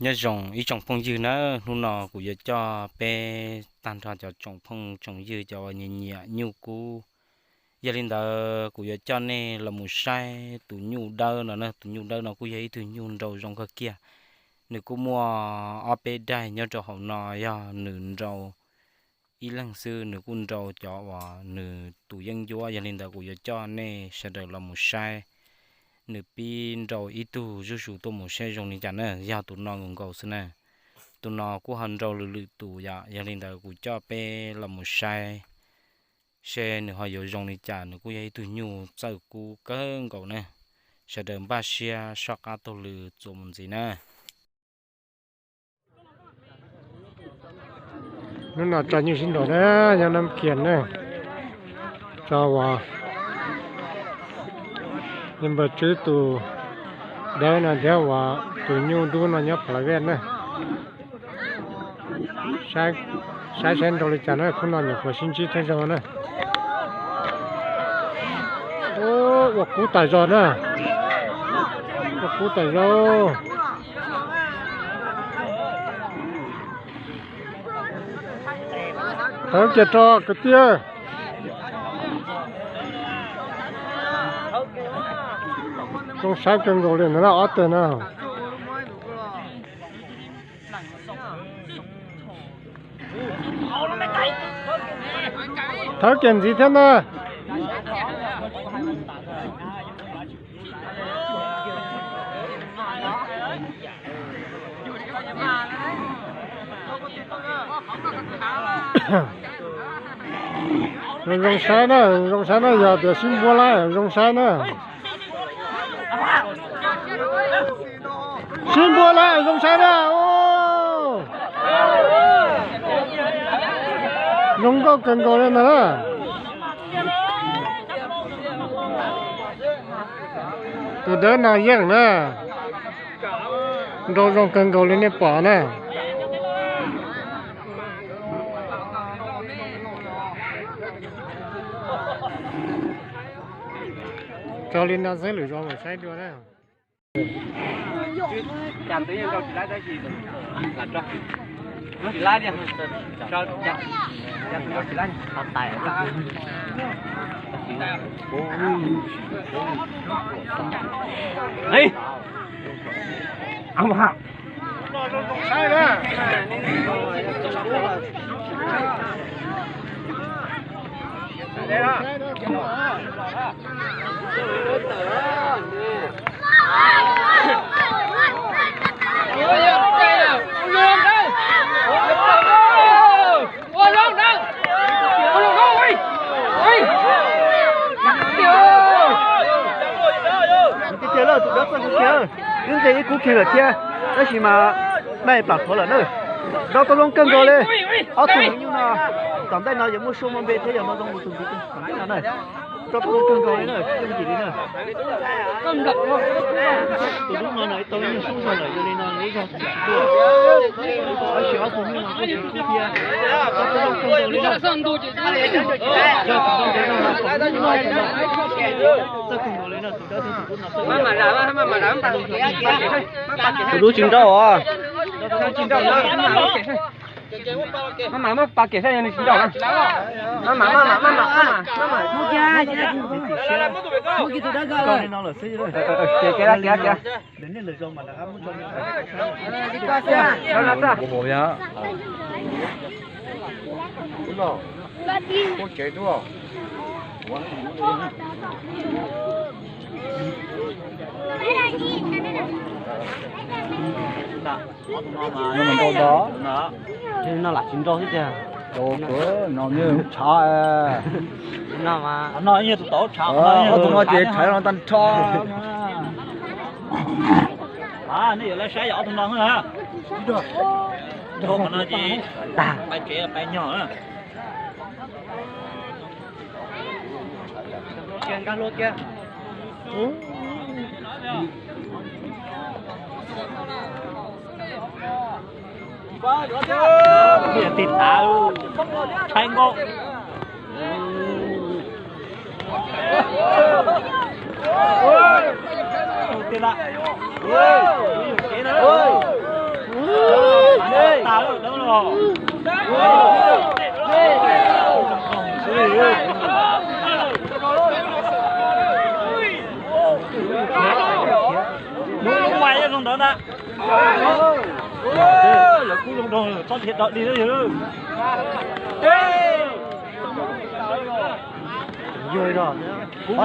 Nyob zoo ib tsoom phooj ywg na, hnub no kuv yuav coj peb tag nrho cov tsoom phooj tsoom ywg cov uas nyiam nyiam nyuj kub. Yog li ntawd kuv yuav coj nej los mus saib tus nyuj dawb no na. Tus nyuj dawb no kuj yog ib tug nyuj nrau zoo kawg kiag. Nws kuj muaj ob peb daim nyob rau hauv no, yog nws nrau ib leeg xwb, nws kuj nrau cov uas nws tus yeeb ncuab. Yog li ntawd kuv yuav coj nej sawv daws los mus saib nws pib nrau ib tug zuj zus tuaj mus saib zoo li cas na. Yog tus no nkaus nkaus xwb na. Tus no kuj ho nrau lwm lwm tus yom. Yog li ntawd kuv coj peb los mus saib seb nws ho yuav zoo li cas. Nws kuj yog ib tug nyuj txawj kub kawg nkaus na. Sawv daws npaj siab soj qab taug lw txuas mus ntxiv na. Hnub no tso nyuj sib nraus na, nyob Nab Kias na. Tso uas npawg Tswb tus dawb no thiab uas tus nyuj dub no nyob Phav Las Veej na. Saib saib nrau li cas na, khub no nyuam qhuav sib ntsib thawj zaug na. Ua kub tas zog na, ua kub tas zog. Thawb kiag tso kwv tij. Zoo saib kawg nkaus li ntawd na, ob teg na. Thawb kiag ntxiv thiab na. Zoo saib na, zoo saib na, yog tias sib npuab lawm zoo saib na. Sib npuab lawm zoo saib na. Zoo nkauj kawg nkaus li ntag na. Tus dawb no yeej na, nrau zoo kawg nkaus li nej pom na. Tso li no xwb lwm zaus mam saib dua na. Tiag tiag lawm, tus dawb txawj kub kiag, twb nce ib kub kiag lawm thiab, tab sis mas dai plam qhuav lawm na. Nrau tau zoo kawg nkaus li. Ob tug nyuj no, tom ntej no yuav muaj sua muaj npe thiab yog no zoo tus ntxiv tom ntej no na. Nrau tau zoo kawg nkaus li na, tsis yooj yim li na. Tus dub no no tau ib nyuag sub zog lawm, yog li no ib zog tsis tuaj. Tab sis ob tug nyuj no kuj tsis kub thiab. Nrau tau zoo kawg nkaus li na. Yog tus nrau ntev zog no, txawj kawg nkaus li na, tus dawb thiab tus dub no txawj kawg nkaus li. Tus dub tsis nrau os. Maj mam muab pa kem saib yog nws tsis nrau na. Maj mam, maj mam, maj mam, maj mam, maj mam. Muab kiag, muab kiag tus dawb kawg. Kiag, kiag, kiag, kiag. Nws mus nrau tod. No lam tsis nrau thiab tiag. Rau kuv no nws tshav. No mas no tus tod tshav, ob tug no ces tshav no tag nrho. Nej yuav lawv saib yog ob tug no na. Qhov no ces pais tsev pais nyog na. Tis tav, tshaib nkauj. Tis tav. Lub lub vais zoo ntawd na. Lawv kub zoo nraug txhob dhia dog dig lawm. Kub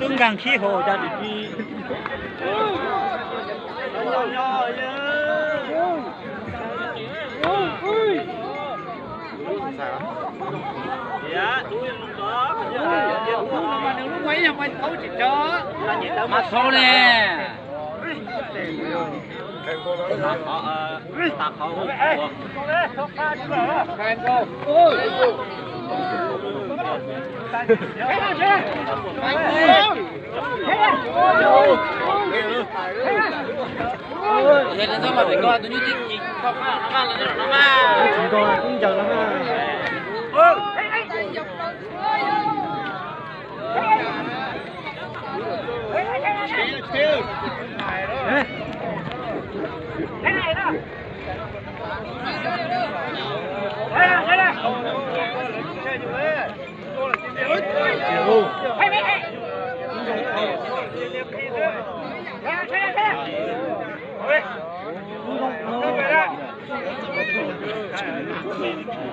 twb nkaag khib hauv cas tsis. Mas thaub ne.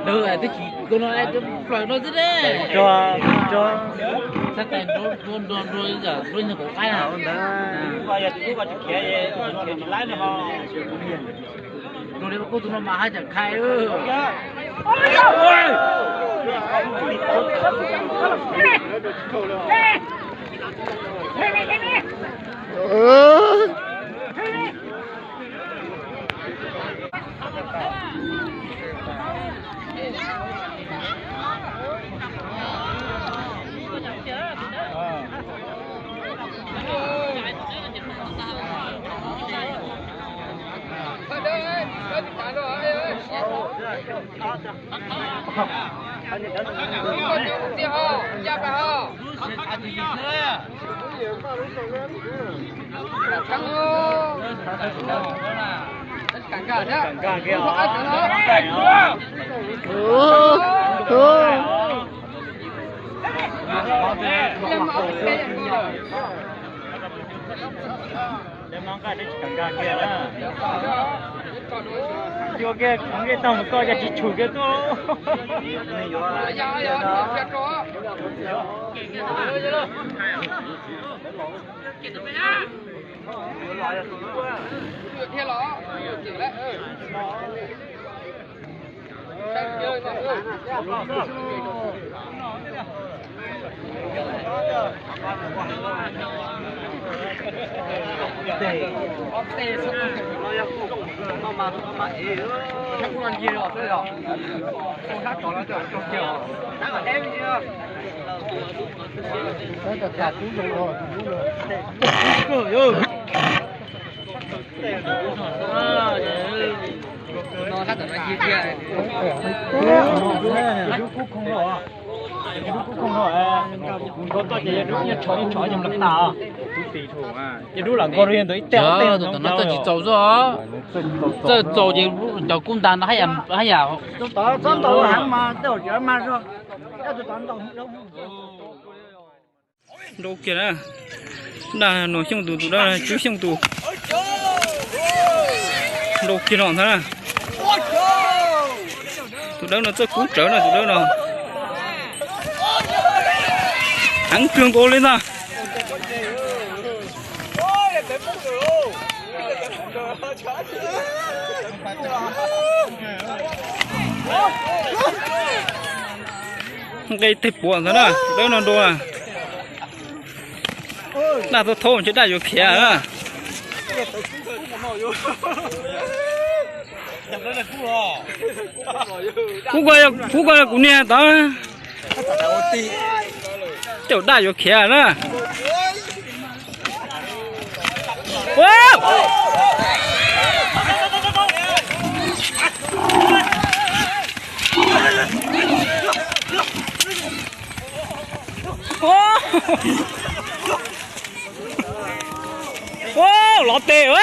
Twb tsis kawg no, plaws no xwb ne. Sab tais nrau nrau nrau nrau yam nrau nyuag kaum qaib na. Nrau li koj tus no mas haj tseem khai. Ua kiag khoov kiag tag mus koj cas tsis tshum kiag tuaj. Tus tom no txawj tsis txaus xwb os. Txawj txaus ces cov kub ntas no haj yam, haj yam. Txhob ntaus heev mas tej zaum tsis mag zog. Nrau kiag na. Daj Nuam Xyooj tus, tus dawb Cub Xyooj tus. Nrau kiag los ntag na. Tus dawb no txawj kub tsawv na, tus dawb no. Heev kawg nkaus li ntag. Nqe teg puav ntag na, dawb no nrau na. Daj thaub thaub ntshe daj yuav khiav na. Kuv ko, kuv ko kuv niag tod. Tej zaum daj yuav khiav na. Ua, lov tes a.